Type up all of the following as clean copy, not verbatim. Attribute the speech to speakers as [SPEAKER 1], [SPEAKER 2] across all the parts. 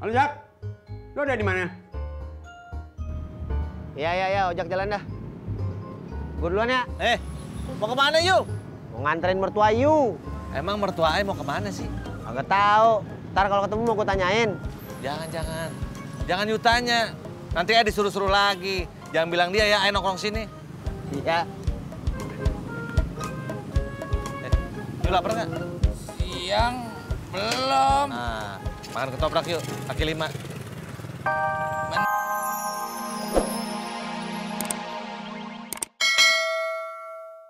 [SPEAKER 1] Halo Jak, lo ada di mana?
[SPEAKER 2] Iya, ojek jalan dah. Gue duluan ya.
[SPEAKER 3] Mau kemana yuk?
[SPEAKER 2] Mau nganterin mertua Yu.
[SPEAKER 3] Emang mertua mau kemana sih?
[SPEAKER 2] Agak tahu. Ntar kalau ketemu mau gue tanyain.
[SPEAKER 3] Jangan Yu tanya. Nanti ya disuruh-suruh lagi. Jangan bilang dia ya, ayo nongkrong sini.
[SPEAKER 2] Iya.
[SPEAKER 3] Yu lapar nggak?
[SPEAKER 4] Siang belum.
[SPEAKER 3] Nah, makan ketoprak yuk, kaki 5.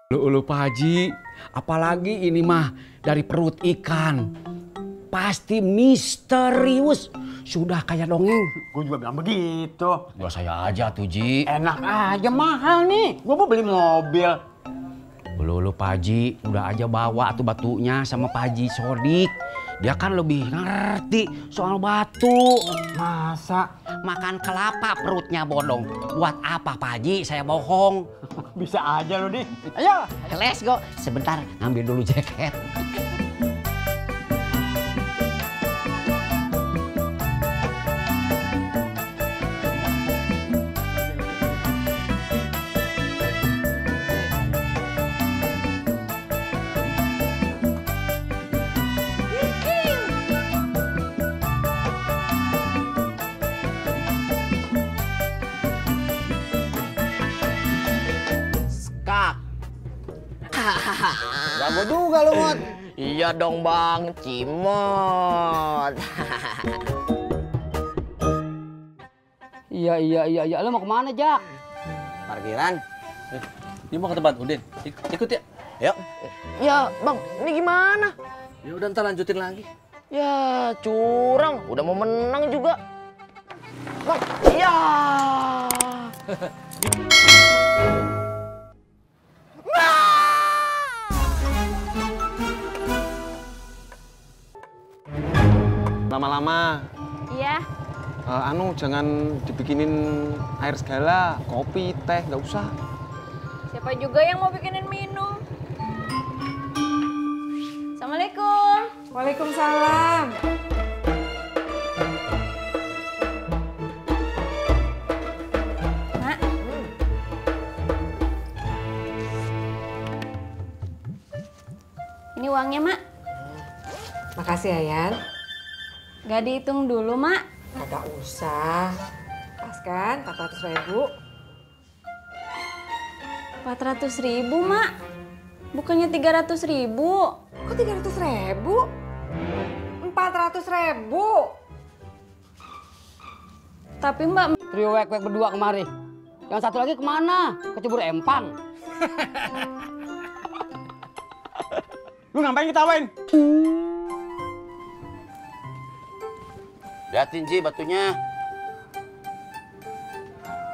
[SPEAKER 1] Ulu Pak Haji, apalagi ini mah dari perut ikan. Pasti misterius. Sudah kayak dongeng.
[SPEAKER 5] Gue juga bilang begitu.
[SPEAKER 1] Gua saya aja tuh, Ji.
[SPEAKER 5] Enak aja, mahal nih. Gue mau beli mobil.
[SPEAKER 1] Ulu Pak Haji, udah aja bawa tuh batunya sama Pak Haji Sodik. Dia kan lebih ngerti soal batu.
[SPEAKER 5] Masa?
[SPEAKER 1] Makan kelapa perutnya bodong. Buat apa Pak Haji? Saya bohong.
[SPEAKER 5] Bisa aja lo, Di. Ayo.
[SPEAKER 1] Let's go. Sebentar, ngambil dulu jaket.
[SPEAKER 2] Jago juga lu, Mot.
[SPEAKER 6] Iya dong Bang, Cimot.
[SPEAKER 7] Iya. Lo mau kemana, Jak?
[SPEAKER 2] Parkiran.
[SPEAKER 3] Ini mau ke tempat Udin. Ikut ya.
[SPEAKER 2] Yuk.
[SPEAKER 6] Ya Bang, ini gimana?
[SPEAKER 3] Ya udah ntar lanjutin lagi.
[SPEAKER 6] Ya curang, udah mau menang juga. Bang, iya.
[SPEAKER 5] Lama-lama.
[SPEAKER 8] Iya.
[SPEAKER 5] Jangan dibikinin air segala, kopi, teh, nggak usah.
[SPEAKER 8] Siapa juga yang mau bikinin minum? Assalamualaikum.
[SPEAKER 9] Waalaikumsalam.
[SPEAKER 8] Mak. Ini uangnya, Mak.
[SPEAKER 9] Makasih, Ayan.
[SPEAKER 8] Gak dihitung dulu, Mak.
[SPEAKER 9] Kagak usah. Pas kan, 400.000.
[SPEAKER 8] 400.000, Mak. Bukannya 300.000.
[SPEAKER 9] Kok 300.000? 400.000.
[SPEAKER 8] Tapi Mbak...
[SPEAKER 7] Trio wek-wek berdua kemari. Yang satu lagi kemana? Kecebur empang.
[SPEAKER 5] Lu ngapain ketawain?
[SPEAKER 2] Liatin, Ji, batunya.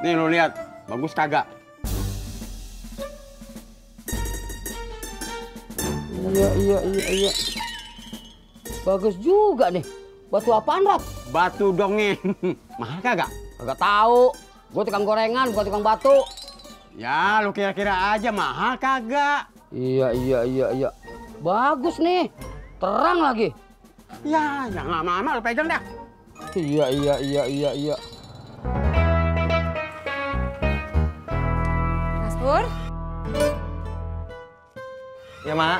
[SPEAKER 5] Nih lu lihat, bagus kagak?
[SPEAKER 7] Iya. Bagus juga nih. Batu apaan, Rat?
[SPEAKER 5] Batu dongeng. Mahal kagak?
[SPEAKER 7] Kagak tahu. Gue tukang gorengan, bukan tukang batu.
[SPEAKER 5] Ya, lu kira-kira aja mahal kagak?
[SPEAKER 7] Iya. Bagus nih. Terang lagi.
[SPEAKER 5] Ya, jangan lama-lama lu pegang dah.
[SPEAKER 7] Iya.
[SPEAKER 9] Mas Pur?
[SPEAKER 5] Ya, Mak.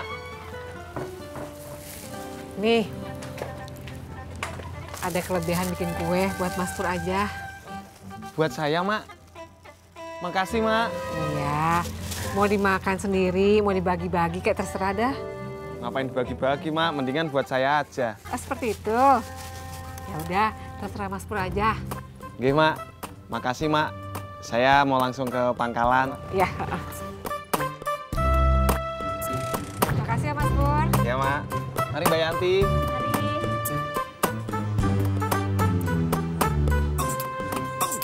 [SPEAKER 9] Nih. Ada kelebihan bikin kue buat Mas Pur aja.
[SPEAKER 5] Buat saya, Mak. Makasih, Mak.
[SPEAKER 9] Iya. Mau dimakan sendiri, mau dibagi-bagi kayak terserah dah.
[SPEAKER 5] Ngapain dibagi-bagi, Mak? Mendingan buat saya aja.
[SPEAKER 9] Oh, seperti itu. Ya udah, terserah Mas Pur aja.
[SPEAKER 5] Nggih, Mak. Makasih, Mak. Saya mau langsung ke pangkalan.
[SPEAKER 9] Ya. Makasih ya, Mas Pur.
[SPEAKER 5] Ya, Mak. Mari, Mbak Yanti.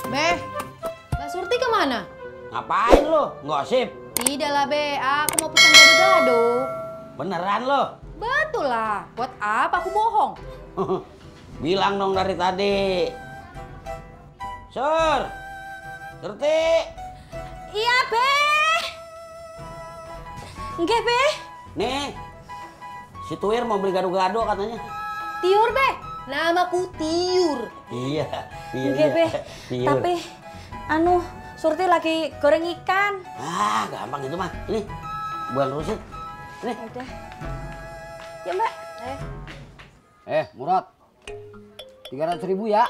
[SPEAKER 10] Be, Mbak Surti kemana?
[SPEAKER 2] Ngapain lu? Ngosip?
[SPEAKER 10] Tidak lah, Be. Aku mau pesan gado-gado.
[SPEAKER 2] Beneran lo?
[SPEAKER 10] Betul lah. Buat apa aku bohong?
[SPEAKER 2] Bilang dong dari tadi. Sur! Surti!
[SPEAKER 8] Iya, Be. Enggak, Be.
[SPEAKER 2] Nih, si Tuir mau beli gado-gado katanya.
[SPEAKER 8] Tiur, Be.
[SPEAKER 10] Namaku Tiur.
[SPEAKER 6] Iya,
[SPEAKER 8] Nggih, Be. Tapi Surti lagi goreng ikan.
[SPEAKER 6] Ah, gampang itu mah. Ini buat terusin. Ini.
[SPEAKER 8] Udah. Ya, Mbak.
[SPEAKER 7] Murad. 300.000 ya.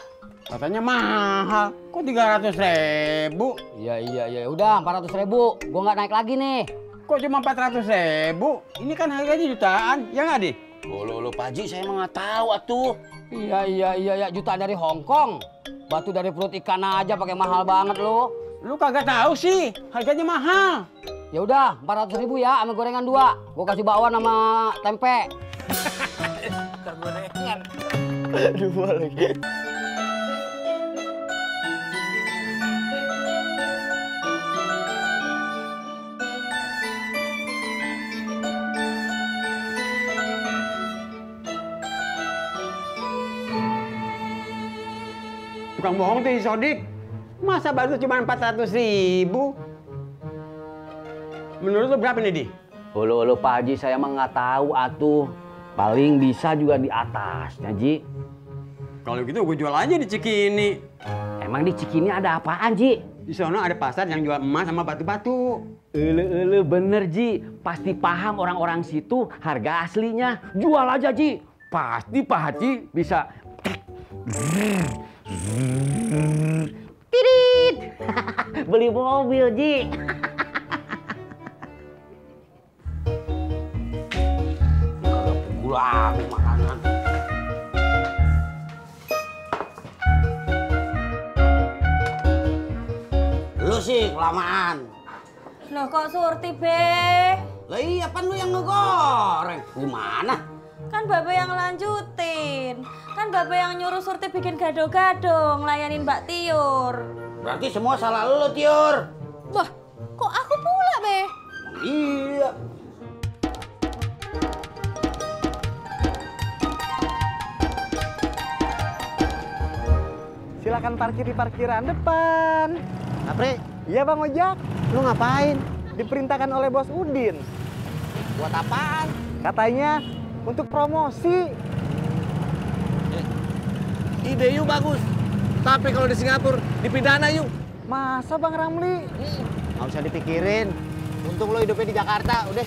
[SPEAKER 1] Katanya mahal. Kok 300.000?
[SPEAKER 7] Iya. Udah 400.000. Gua nggak naik lagi nih.
[SPEAKER 1] Kok cuma 400.000? Ini kan harganya jutaan, ya nggak, Di?
[SPEAKER 6] Lo Pak Haji, saya emang nggak tahu atuh.
[SPEAKER 7] Iya. Jutaan dari Hong Kong. Batu dari perut ikan aja pakai mahal banget lo.
[SPEAKER 1] Lu kagak tahu sih, harganya mahal.
[SPEAKER 7] Ya udah, 400.000 ya, sama gorengan 2. Gua kasih bakwan sama tempe.
[SPEAKER 6] Gorengan. Dua lagi.
[SPEAKER 1] Tukang bohong tuh, Sodik. Masa batu cuma 400.000? Menurut lu berapa nih, Di?
[SPEAKER 7] Halo Pak Haji, saya mah nggak tahu atuh. Paling bisa juga di atasnya, Ji.
[SPEAKER 1] Kalau gitu gue jual aja di Cikini.
[SPEAKER 7] Emang di Cikini ada apaan, Ji?
[SPEAKER 1] Di sono ada pasar yang jual emas sama batu-batu.
[SPEAKER 7] Bener, Ji. Pasti paham orang-orang situ harga aslinya. Jual aja, Ji. Pasti Pak Haji bisa. Tirit. Beli mobil, Ji.
[SPEAKER 6] Pulang makanan. Lu sih kelamaan.
[SPEAKER 8] Loh kok Surti, Be?
[SPEAKER 6] Lah iya, pan lu yang ngegoreng. Gimana?
[SPEAKER 8] Kan Babe yang lanjutin. Kan Babe yang nyuruh Surti bikin gado-gado, ngelayanin Mbak Tiur.
[SPEAKER 6] Berarti semua salah lu, Tiur.
[SPEAKER 10] Wah, kok aku pula, Be?
[SPEAKER 6] Iya.
[SPEAKER 2] Silakan parkir di parkiran depan.
[SPEAKER 6] Apri,
[SPEAKER 2] Iya Bang Ojak. Lu ngapain? Diperintahkan oleh Bos Udin.
[SPEAKER 6] buat apaan?
[SPEAKER 2] Katanya untuk promosi.
[SPEAKER 3] Ide yuk bagus. Tapi kalau di Singapura dipidana yuk.
[SPEAKER 2] Masa Bang Ramli?
[SPEAKER 6] Nggak usah dipikirin. Untung lo hidupnya di Jakarta, udah.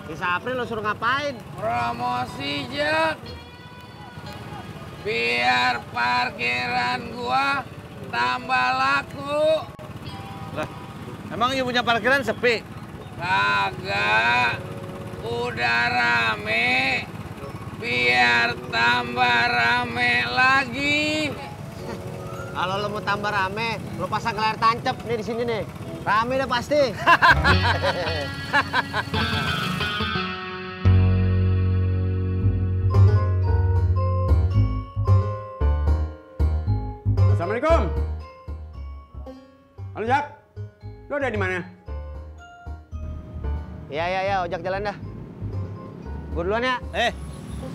[SPEAKER 6] Si Sapri lo suruh ngapain?
[SPEAKER 4] Promosi, Jak. Biar parkiran gua tambah laku.
[SPEAKER 3] Lah, emang you punya parkiran sepi?
[SPEAKER 4] Kagak. Udah rame. Biar tambah rame lagi.
[SPEAKER 6] Kalau lo mau tambah rame, lo pasang layar tancap nih di sini nih. Rame dah pasti.
[SPEAKER 1] Assalamualaikum. Halo Jak, lo ada di mana?
[SPEAKER 2] Iya, ojek jalan dah. Gue duluan ya.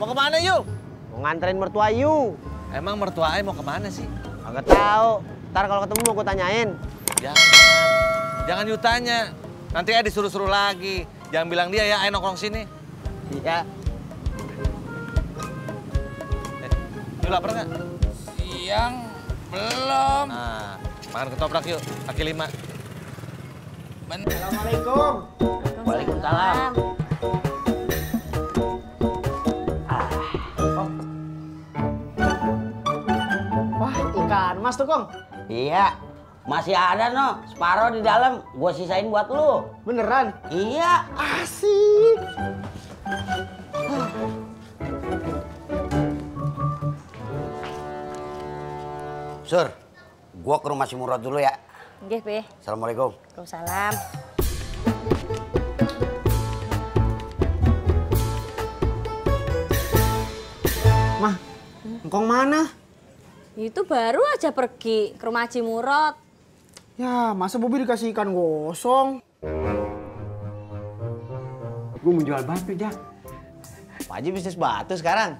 [SPEAKER 3] Mau kemana yuk?
[SPEAKER 2] Mau nganterin mertua Yu.
[SPEAKER 3] Emang mertua mau kemana sih?
[SPEAKER 2] Agak tahu. Ntar kalau ketemu mau gue tanyain.
[SPEAKER 3] Jangan you tanya. Nanti disuruh-suruh lagi. Jangan bilang dia ya, nongkrong sini.
[SPEAKER 2] Iya.
[SPEAKER 3] You lapar nggak?
[SPEAKER 4] Siang belum.
[SPEAKER 3] Nah, makan ketoprak yuk, kaki 5.
[SPEAKER 2] Assalamualaikum.
[SPEAKER 6] Waalaikumsalam.
[SPEAKER 2] Wah, ikan mas tuh, Kong.
[SPEAKER 6] Iya, masih ada no, separuh di dalam. Gua sisain buat lu.
[SPEAKER 2] Beneran?
[SPEAKER 6] Iya.
[SPEAKER 2] Asik.
[SPEAKER 6] Sur, gua ke rumah si Murad dulu ya.
[SPEAKER 8] Nggih, Be.
[SPEAKER 6] Assalamualaikum.
[SPEAKER 8] Waalaikumsalam.
[SPEAKER 2] Mah, engkong mana?
[SPEAKER 8] Itu baru aja pergi ke rumah Haji Murad.
[SPEAKER 2] Ya, masa Bobi dikasih ikan gosong?
[SPEAKER 1] Gue mau jual batu, Jak.
[SPEAKER 2] Pak Haji bisnis batu sekarang.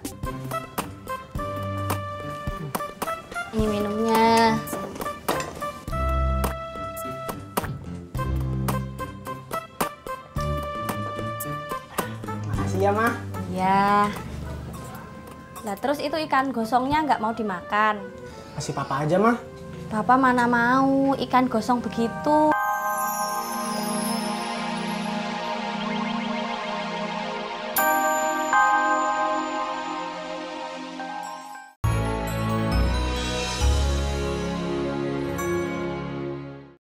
[SPEAKER 8] Ini minumnya.
[SPEAKER 11] Makasih ya, Mah.
[SPEAKER 8] Ya. Lah terus itu ikan gosongnya nggak mau dimakan?
[SPEAKER 11] Kasih papa aja, Mah.
[SPEAKER 8] Bapak mana mau ikan gosong begitu.